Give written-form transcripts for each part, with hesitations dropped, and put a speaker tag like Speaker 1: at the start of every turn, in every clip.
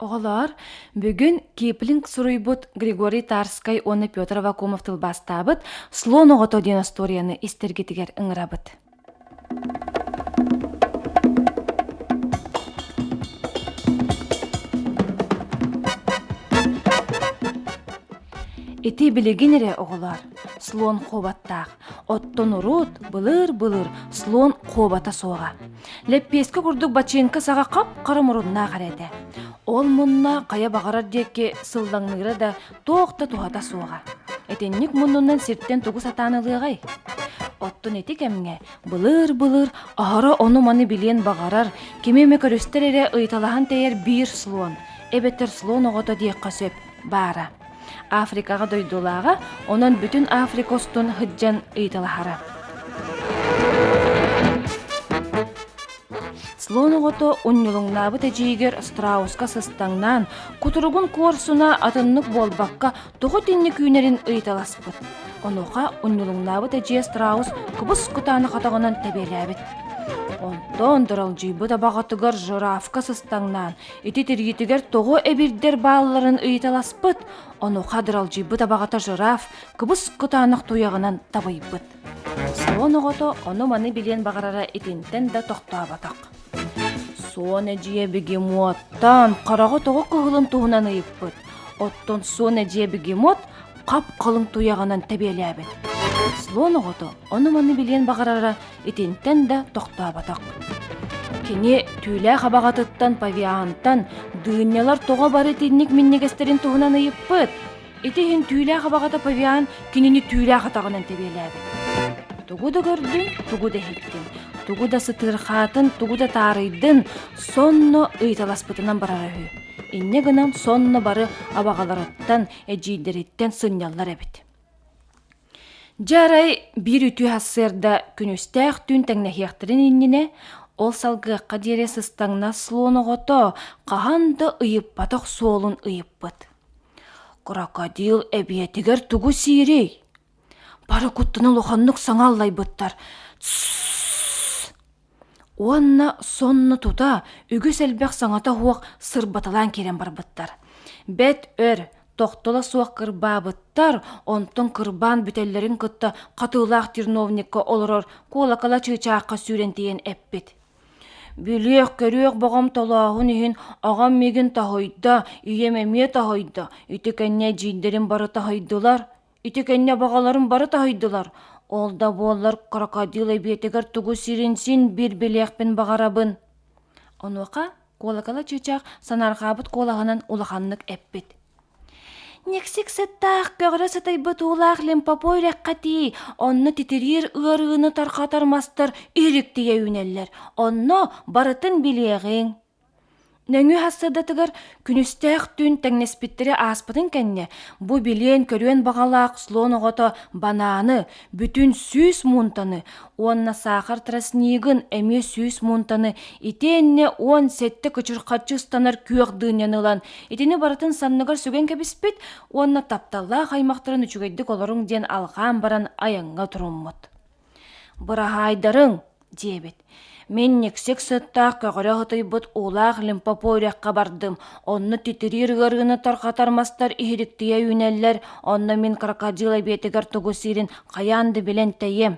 Speaker 1: Оҕолоор, бүгүн Киплинг суруйбут Григорий Тарскай уонна Петр Аввакумов тылбаастаабыт «Слон оҕото» диэн остуоруйаны истэргитигэр ыҥырабыт. Ити билигин эрэ оҕолоор, слон хуобаттаах. Оттон урут, былыр-былыр слон хуобата суоҕа. Лэппиэскэ курдук бачыыҥка саҕа хап-хара муруннаах эрэ этэ. Ол мунна хайа баҕарар диэки сыллаҥныыра да туох да туһата суоҕа. Итинник муннунан сиртэн тугу сатаан ылыаҕай? Оттон ити кэмҥэ былыр-былыр аһара ону-маны билиэн баҕарар, кими эмэ көрүстэр эрэ ыйыталаһан тэйэр биир слон, эбэтэр слон оҕото диэххэ сөп, баара. Африкаҕа дойдулааҕа, онон бүтүн Африка устун сылдьан ыйыталаһара. Слон оҕото унньулуҥнаабыт эдьиийигэр страуска сыстаҥнаан, кутуругун куорсуна атыннык буолбакка тоҕо итинник үүнэрин ыйыталаспыт. Онуоха унньулуҥнаабыт эдьиийэ страус кубус-кутаанах атаҕынан тэбиэлээбит. Онтон дыралдьыйбыт абаҕатыгар жирафка сыстаҥнаан, Ити тириитигэр тоҕо эбирдэр баалларын ыйыталаспыт, онуоха дыралдьыйбыт абаҕата жираф кыбыс-кытаанах туйаҕынан табыйбыт. Суон оҕото ону-маны билиэн баҕарара итинтэн да тохтооботох. Суон эдьиийэ бегемоттан хараҕа тоҕо кыһылын туһунан ыйыппыт. Оттон суон эдьиийэ бегемот хап-халыҥ туйаҕынан тэбиэлээбит. Слон оҕото ону-маны билиэн баҕарара итинтэн да тохтооботох. Кини түүлээх абаҕатыттан павиантан дыынньалар тоҕо бары итинник минньигэстэрин туһунан ыйыппыт. Ити иһин түүлээх абаҕата павиан кинини түүлээх атаҕынан тэбиэлээбит. Тугу да көрдүн, тугу да иһиттин, тугу да сытыырхаатын, тугу да таарыйдын, сонно ыйыталаспытынан барара үһү. Инньэ гынан сонно бары абаҕаларыттан, эдьиийдэриттэн сынньаллар эбит. Дьэ арай биир үтүө сарсыарда күнүстээх түүн тэҥнэһиэхтэрин иннинэ, ол салгыахха диэри сыстаҥнас слон оҕото хаһан да ыйыппатах суолун ыйыппыт. Крокодил эбиэтигэр тугу сиирий? Бары куттана улаханнык саҥа аллайбыттар. Тссс! Уонна сонно тута үгүс элбэх саҥата суох сырбаталаан киирэн барбыттар. Бэт өр, тохтоло суох кырбаабыттар, онтон кырбаан бүтэллэрин кытта хатыылаах терновникка олорор куолакала чыычаахха сүүрэн тиийэн эппит. Билиэх-көрүөх боҕом толооһун иһин аҕам миигин таһыйда, ийэм эмиэ таһыйда, ити кэннэ эдьиийдэрим бары таһыйдылар, Ити кэннэ баҕаларын бары таһыйдылар. Ол да буоллар крокодил эбиэтигэр тугу сирин син биир билиэхпин баҕарабын. Онуоха куолакала чыычаах санаарҕаабыт куолаһынан улаханнык эппит. Никсик сыттаах, көҕөрө сытыйбыт уулаах Лимпопо үрэххэ тиий, онно титириир ыарыыны тарҕатар мастар иһириктийэ үүнэллэр. Онно барытын билиэҕиҥ. Нөҥүө сарсыардатыгар күнүстээх түүн тэҥнэспиттэрэ ааспытын кэннэ, бу билиэн-көрүөн баҕалаах слон оҕото банааны, бүтүн 100 муунтаны уонна саахар тростнигын эмиэ 100 муунтаны итиэннэ 17 кычырхаччы ыстанар күөх дыынньаны ылан, итини барытын санныгар сүгэн кэбиспит уонна тапталлаах аймахтарын үчүгэйдик олоруҥ диэн алҕаан баран айаҥҥа туруммут. Быраһаайдарыҥ, диэбит. Мин никсик сыттаах көҕөрө сытыйбыт уулаах Лимпопо үрэххэ бардым. Онно титириир ыарыыны тарҕатар мастар иһириктийэ үүнэллэр. Онно мин крокодил эбиэтигэр тугу сиирин хайаан да билэн тэйиэм.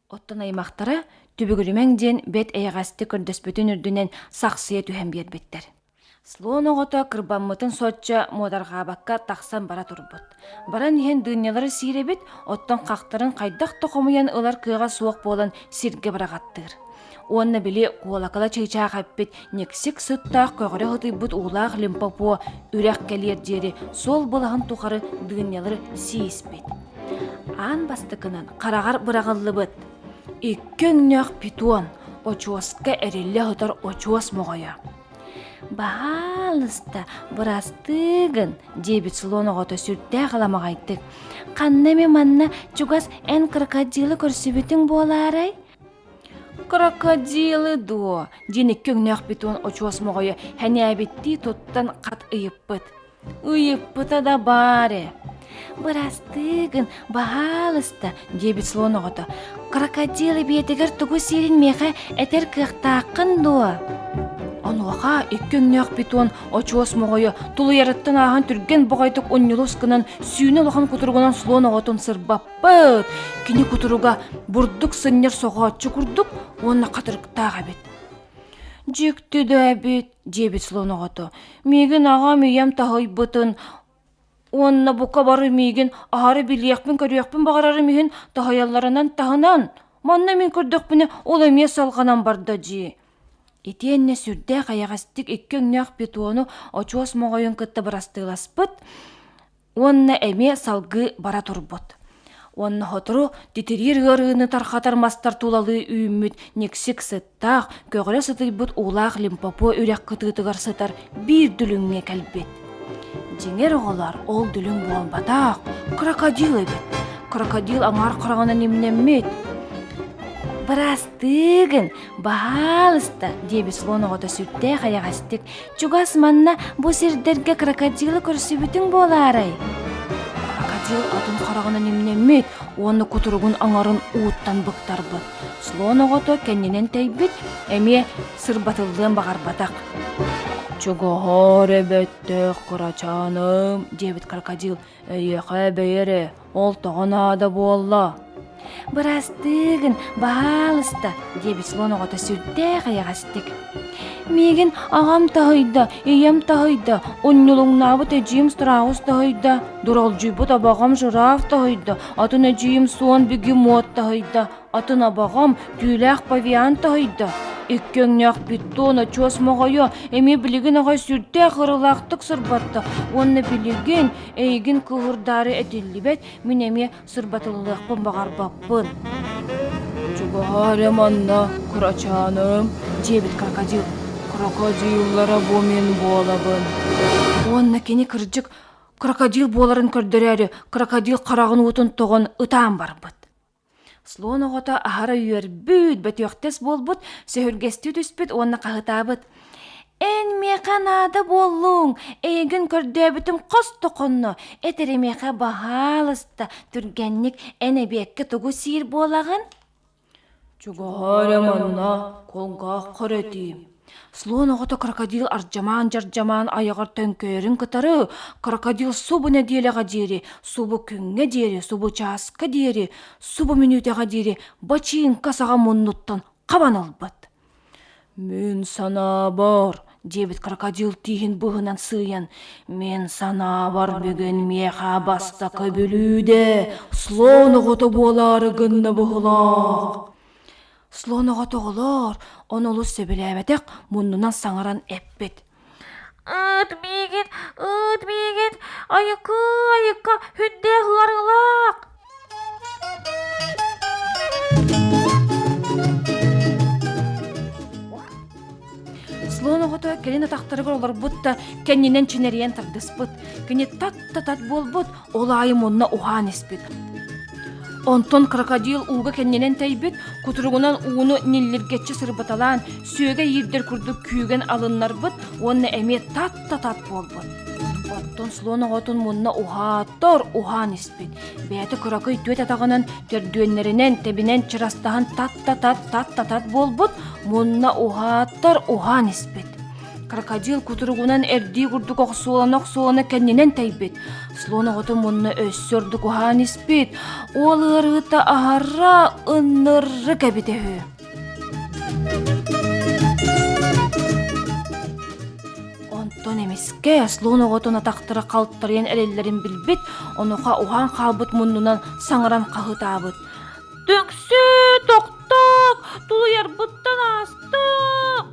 Speaker 1: Оттон аймахтара түбүгүрүмэҥ диэн бэт эйэҕэстик көрдөспүтүн үрдүнэн сахсыйа түһэн биэрбиттэр. Слон оҕото кырбаммытын соччо муодарҕаабакка тахсан бара турбут. Баран иһэн дыынньалары сиир эбит, оттон хахтарын хайдах да хомуйан ылар кыаҕа суох буолан сиргэ быраҕаттыыр. Уонна били куолакала чыычаах эппит никсик сыттаах көҕөрө сытыйбыт уулаах Лимпопо үрэх кэлиэр диэри суол былаһын тухары дыынньалары сии испит. Аан бастакынан хараҕар быраҕыллыбыт икки өҥнөөх питон очуоска эриллэ сытар очуос моҕойо. «Баһаалыста, бырастыы гын» диэбит слон оҕото сүрдээх аламаҕайдык. «Ханна эмэ манна чугас эн крокодилы көрсүбүтүҥ буолаарай?» «Крокодилы дуо?» диэн икки өҥнөөх питон очуос моҕойо хэнээбиттии туттан хат ыйыппыт. Ыйыппыта да баар ээ. Бырастыы гын, баһаалыста, диэбит слон оҕото. Крокодил эбиэтигэр тугу сиирин миэхэ этэр кыахтааххын дуо? Онуоха икки өҥнөөх питон очуос моҕойо тулуйарыттан ааһан түргэн баҕайытык унньулус гынан сүүнэ улахан кутуругунан слон оҕотун сырбаппыт. Кини кутуруга бурдук сынньар соҕооччу курдук уонна хатырыктаах эбит. Дьикти да эбит, диэбит слон оҕото. Миигин аҕам ийэм таһыйбытын Уонна бука бары миигин аһары билиэхпин-көрүөхпүн баҕарарым иһин таһыйалларынан таһынан, манна мин көрдөхпүнэ ол эмиэ салҕанан барда дии. Итиэннэ сүрдээх эйэҕэстик икки өҥнөөх питону очуос моҕойун кытта бырастыыласпыт уонна эмиэ салгыы бара турбут. Уонна сотору титириир ыарыыны тархатар мастар тулалыы үүммүт никсик сыттаах, көҕөрө сытыйбыт уулаах Лимпопо үрэх кытыытыгар сытар биир дүлүҥҥэ кэлбит. Дьиҥэр оҕолор ол дүлүҥ буолбатах, крокодил эбит. Крокодил аҥаар хараҕынан имнэммит. «Бырастыыгын, баһаалыста» диэбит слон оҕото сүрдээх эйэҕэстик Чугас манна бу сирдэргэ крокодилы көрсүбүтүҥ буолаарай? Крокодил атын хараҕынан имнэммит уонна кутуругун аҥарын ууттан быктарбыт. Слон оҕото кэннинэн тэйбит, эмиэ сырбатыллыан баҕарбатах. «Чугаһаар эбэттээх кырачааным» диэбит крокодил Эйиэхэ бэйэ эрэ, ол тоҕо наада буолла? Бырастыыгын, баһаалыста, диэбит слон оҕото сүрдээх эйэҕэстик. Миигин аҕам таһыйда, ийэм таһыйда, унньулуҥнаабыт эдьиийим страус таһыйда, дуралдьуйбут абаҕам жираф таһыйда, атын эдьиийим суон бегемот таһыйда, Атын абаҕам түүлээх павиан таһыйда. Икки өҥнөөх питон очуос моҕойо эмиэ билигин аҕай сүрдээх ырылаахтык сырбатта уонна билигин эйигин кыыһырдаары этиллибэт мин эмиэ сырбатыллыахпын баҕарбаппын. Чугаһаа эрэ манна, кырачааным, диэбит крокодил. Крокодиллара бу мин буолабын. Уонна кини кырдьык крокодил буоларын көрдөрөөрү крокодил хараҕын уутун тоҕон ытаан барбыт. Слон оҕото аһара үөрбүт, бөтүөхтэс буолбут, сөһүргэстии түспүт уонна хаһытаабыт: «Эн миэхэ наада буоллуҥ, эйигин көрдөөбүтүм хос да хонно, эт эрэ миэхэ баһаалыста, түргэнник эн эбиэккэ тугу сиир буолаҕын?» Чугаһаа эрэ манна, кулгааххар этиим Слон оҕото крокодил ардьамаан-дьардьамаан айаҕар төҥкөйөрүн кытары крокодил субу нэдиэлэҕэ диэри, субу күҥҥэ диэри, субу чааска диэри, субу мүнүүтэҕэ диэри бачыыҥка саҕа муннуттан хабан ылбыт. «Мин санаабар, диэбит крокодил тииһин быһынан сыыйан, «мин санаабар бүгүн миэхэ бастакы бүлүүдэ слон оҕото буолаары гынна быһылаах». Слон оҕото оҕолоор, ону олус сөбүлээбэтэх, муннунан саҥаран эппит: «Ыт миигин, ыт миигин, айыкыы-айыкка сүрдээх ыарыылаах!» Слон оҕото кэлин атахтарыгар олорбут да кэннинэн чинэрийэн тардыспыт. Кини тат да тат буолбут, ол аайы мунна уһаан испит. Онтон крокодил ууга кэннинэн тэйбит, кутуругунан ууну ниллиргэччи сырбаталаан, сүөгэй иирдэр курдук күүгэн алыннарбыт уонна эмиэ тат да тат буолбут. Оттон слон оҕотун мунна уһаатар уһаан испит. Бэйэтэ кыракый түөт атаҕынан төрдүөннэринэн тэбинэн чырастаһан тат та тат тат та тат буолбут, мунна уһаатар уһаан испит. Крокодил кутуругунан эрдии курдук охсуолана-охсуолана кэннинэн тэйбит. Слон оҕото мунна өссө ордук уһаан испит. Уол ыарыыта аһара ыннырык эбитэ үһү. Онтон эмискэ слон оҕотун атахтара халтарыйан эрэллэрин билбит, онуоха уһаан хаалбыт муннунан саҥаран хаһытаабыт. «Түксүү, тохтоо, тулуйарбыттан аастым!»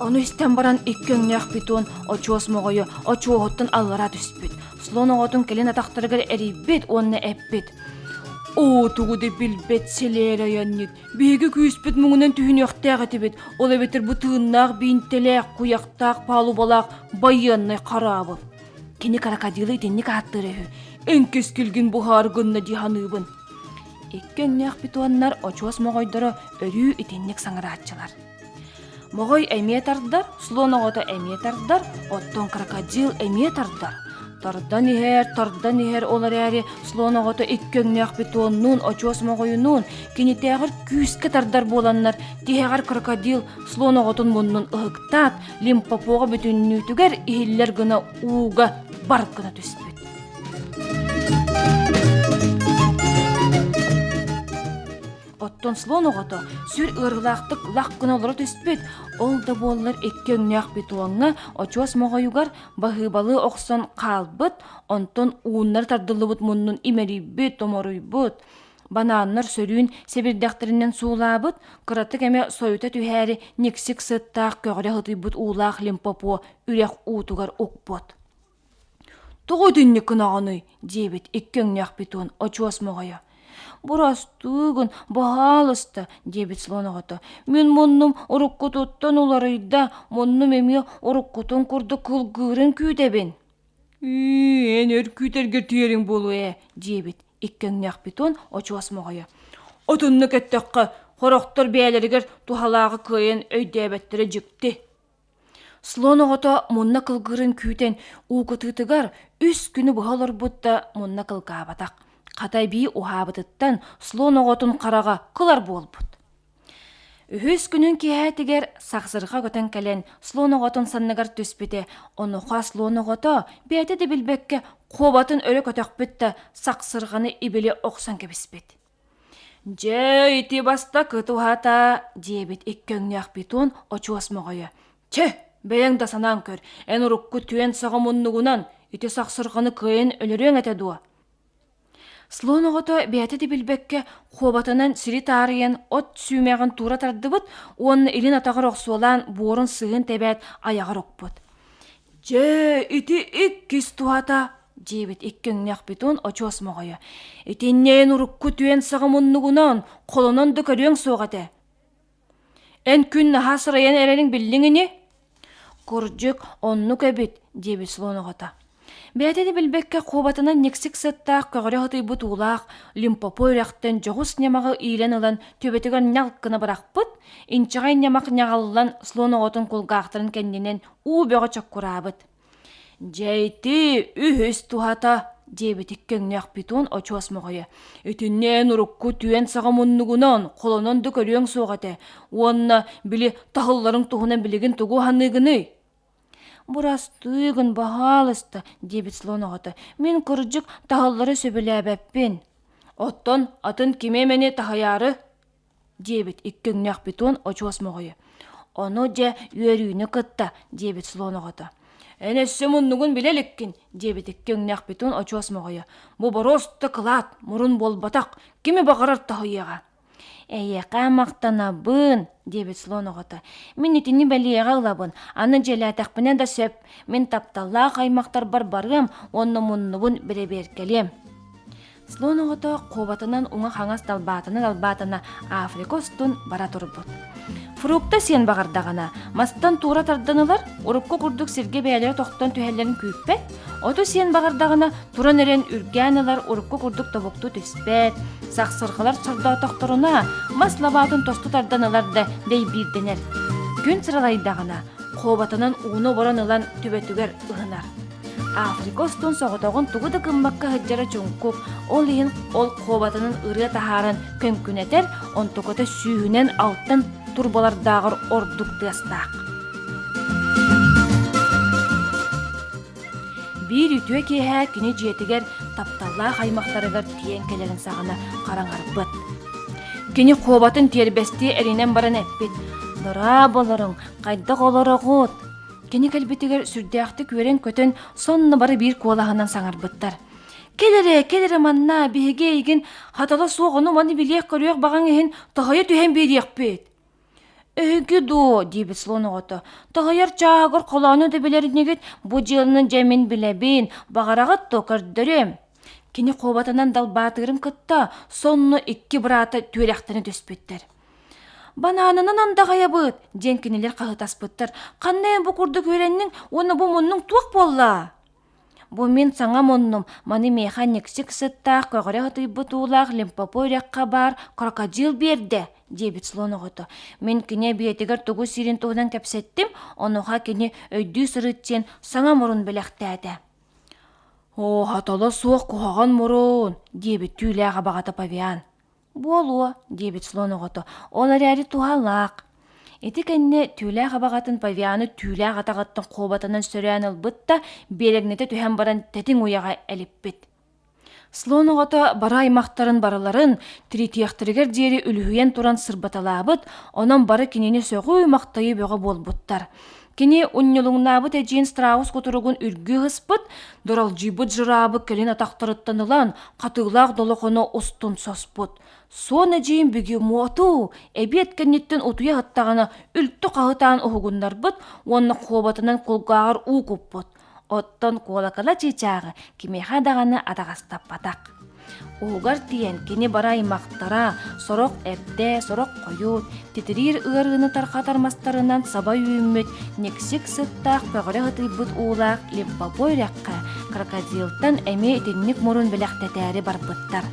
Speaker 1: Ону истэн баран икки өҥнөөх питон очуос моҕойу очуоһуттан аллара түспүт. Слон оҕотун кэлин атахтарыгар эрийбит уонна эппит: «Оо, тугу да билбэт сэлээр айанньыт, биһиги күүспүт муҥунан түһүнүөхтээх этибит, ол эбэтэр бу тыыннаах биинтэлээх, куйахтаах палубалаах байыаннай хараабыл». Кини крокодилы итинник ааттыыр үһү. Эн кэскилгин буһаар гынна дии саныыбын. Икки өҥнөөх питоннар очуос моҕойдоро өрүү итинник саҥарааччылар. Моҕой эмиэ тардар, слон оҕото эмиэ тардар, оттон крокодил эмиэ тардар. Тардан иһэр, тардан иһэр, ол эрээри слон оҕото икки өҥнөөх питоннуун, очуос моҕойунуун кинитээҕэр күүскэ тардар буоланнар, тиһэҕэр крокодил слон оҕотун муннун ыһыктаат, Лимпопоҕа бүтүннүүтүгэр иһиллэр гына ууга бар гына түспүт. Оттон слон оҕото сүр ыарыылаахтык лах гына олоро түспүт, ол да буоллар икки өҥнөөх питоҥҥа очуос моҕойугар баһыыбалыы охсон хаалбыт, онтон ууннары тардыллыбыт муннун имэрийбит, томоруйбут. Банааннар сөрүүн сэбирдэхтэринэн суулаабыт, кыратык эмэ сойута түһээри никсик сыттаах көҕүрэ сытыйбыт уулаах лимпопо үрэх уутугар укпут. Тоҕо итинник гынаҕыный? диэбит икки өҥнөөх питон очуос моҕойо. Бырастыы гын, баһаалыста, диэбит слон оҕото. Мин муннум уруккутуттан уларыйда, муннум эмиэ уруккутун курдук кылгыырын күүтэбин. Ыы, эн өр күүтэргэр тиийэриҥ буолуо ээ, диэбит икки өҥнөөх питон очуос моҕойо. Отуннук эттэххэ, хорохтор бэйэлэригэр туһалааҕы кыайан өйдөөбөттөрө дьикти. Слон оҕото мунна кылгыырын күүтэн уу кытыытыгар үс күнү быһа олорбут да мунна кылгаабатах. Хата эбии уһаабытыттан слон оҕотун хараҕа кылар буолбут. Үһүс күнүн киэһээтигэр сахсырҕа көтөн кэлэн слон оҕотун санныгар түспүтэ, онуоха слон оҕото бэйэтэ да билбэккэ куобатын өрө көтөхпүт да сахсырҕаны ибили охсон кэбиспит. Дьэ, ити бастакы туһата, диэбит икки өҥнөөх питон очуос моҕойо. Чэ, бэйэҥ да санаан көр, эн урукку түөн саҕа муннугунан ити сахсырҕаны кыайан өлөрүөҥ этэ дуо? Слон оҕото бэйэтэ да билбэккэ куобатынан сири таарыйан от сүүмэҕин туура тардыбыт уонна илин атаҕар охсуолаан буорун сыһын тэбээт айаҕар укпут. Дьэ, ити иккис туһата, диэбит икки өҥнөөх питон очуос моҕойо. Итиннээн урукку түөн саҕа муннугунан, холонон да көрүөҥ суох этэ. Эн күн наһаа сырайан эрэриҥ биллиҥ ини? Кырдьык, оннук эбит, диэбит слон оҕото. Бэйэтэ да билбэккэ куобатынан никсик сыттаах көҕөрө сытыйбыт уулаах Лимпопо үрэхтэн дьоҕус ньамаҕы иилэн ылан төбөтүгэр ньалк гына бырахпыт, инчэҕэй ньамах ньаҕаллан слон оҕотун кулгаахтарын кэннинэн уу бөҕө чоккураабыт. «Дьэ ити үһүс туһата» диэбит икки өҥнөөх питон очуос моҕойо. «Итиннээн урукку түөн саҕа муннугунан холонон да көрүөҥ суох этэ уонна били таһылларыҥ туһунан билигин тугу саныыгыный?» «Бырастыы гын, баһаалыста» диэбит слон оҕото. «Мин кырдьык таһыллары сөбүлээбэппин. Оттон атын кими эмэни таһыйаары?» диэбит икки өҥнөөх питон очуос моҕойо. Ону дьэ үөрүүнү кытта, диэбит слон оҕото. Эн өссө муннугун билэ иликкин, диэбит икки өҥнөөх питон очуос моҕойо. Бу боруоста кылаат, мурун буолбатах, кими баҕарар таһыйыаҕа. Эйиэхэ махтанабын, диэбит слон оҕото. Мин итини бэлиэҕэ ылабын, аны дьиэлээтэхпинэ да сөп. Мин тапталлаах аймахтарбар барыам уонна муннубун бэрэбиэркэлиэм. Слон оҕото куобатынан уҥа-хаҥас далбаатана-далбаатана Африка устун бара турбут. Фрукта сиэн баҕардаҕына, мастан туура тардан ылар, урукку курдук сиргэ бэйэлэрэ тохтон түһэллэрин күүппэт, оту сиэн баҕардаҕына, туран эрэн үргээн ылар, урукку курдук тобуктуу түспэт, сахсырҕалар сордоотохторуна, мас лабаатын тосту тардан ылар да дэйбиирдэнэр. Күн сыралайдаҕына, куобатынан ууну оборон ылан төбөтүгэр ыһынар. Африка устун соҕотоҕун тугу да гыммакка сылдьара чуҥкук, ол иһин ол куобатынан ырыа таһааран көҥкүнэтэр, онтуката сүүһүнэн алтан турбалардааҕар ордук тыастаах. Биир үтүө киэһэ кини дьиэтигэр тапталлаах аймахтарыгар тиийэн кэлэрин саҕана хараҥарбыт. Кини куобатын тиэрбэстии эринэн баран эппит: «Дорооболоруҥ, хайдах олороҕут? Кини кэлбитигэр сүрдээхтик үөрэн-көтөн, сонно бары биир куолаһынан саҥарбыттар. «Кэл эрэ, кэл эрэ манна, биһиги эйигин хатала суох ону-маны билиэх-көрүөх баҕаҥ иһин тоһуйа түһэн биэриэхпит!» «Эһиги дуо?» диэбит слон оҕото. «Тоһуйар чааһыгар холоону да билэр инигит, бу дьыаланы дьэ мин билэбин, баҕараҕыт дуо көрдөрүөм!» Кини куобатынан далбаатыырын кытта сонно икки быраата түөрэхтэнэ түспүттэр. «Банаанынан андаҕайабыт!» диэн кинилэр хаһытаспыттар. «Ханна эн бу курдук үөрэнниҥ уонна бу муннуҥ туох буолла?» «Бу мин саҥа муннум, маны миэхэ никсик сыттаах, көҕөрө сытыйбыт уулаах Лимпопо үрэххэ баар крокодил биэрдэ», диэбит слон оҕото. «Мин кини эбиэтигэр тугу сиирин туһунан кэпсэттим, онуоха кини өйдүү сырыт диэн саҥа мурун бэлэхтээтэ». Оо, хатала суох куһаҕан мурун, диэбит түүлээх абаҕата павиан. Буолуо, диэбит слон оҕото, ол эрээри туһалаах. Ити кэннэ түүлээх абаҕатын павианы түүлээх атаҕыттан куобатынан сөрөөн ылбыт да, биэрэҥнэтэ түһэн баран тэтиҥ уйаҕа элиппит. Слон оҕото бары аймахтарын барыларын тиритиэхтэригэр диэри үлүһүйэн туран сырбаталаабыт, онон бары кинини сөҕүү-махтайыы бөҕө буолбуттар. Кини унньулуҥнаабыт эдьиийин страус кутуругун үргүү ыспыт, дуралдьыйбыт жыраабы кэлин атахтарыттан ылан, хатыылаах долохоно устун соспут. Суон эдьиийин бегемоту эбиэт кэнниттэн утуйа сыттаҕына үлтү хаһытаан уһугуннарбыт уонна куобатынан кулгааҕар уу куппут. Оттон куолакала чыычааҕы кимиэхэ даҕаны атаҕастаппатах. Уһугар тиийэн кини бары аймахтара, сорох эрдэ, сорох хойут, титириир ыарыыны тарҕатар мастарынан саба үүммүт никсик сыттаах көҕөрө сытыйбыт уулаах Лимпопо үрэххэ крокодилтан эмиэ итинник мурун бэлэхтэтээри барбыттар.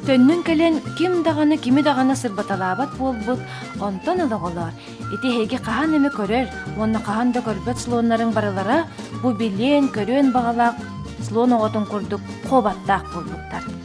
Speaker 1: Төннөн кэлэн ким даҕаны кими даҕаны сырбаталаабат буолбут, онтон ыла оҕолоор, Ити эһиги хаһан эмэ көрөр уонна хаһан да көрбөт слоннарыҥ барылара бу билиэн, көрүөн баҕалаах слон оҕотун курдук куобаттаах буолбуттар.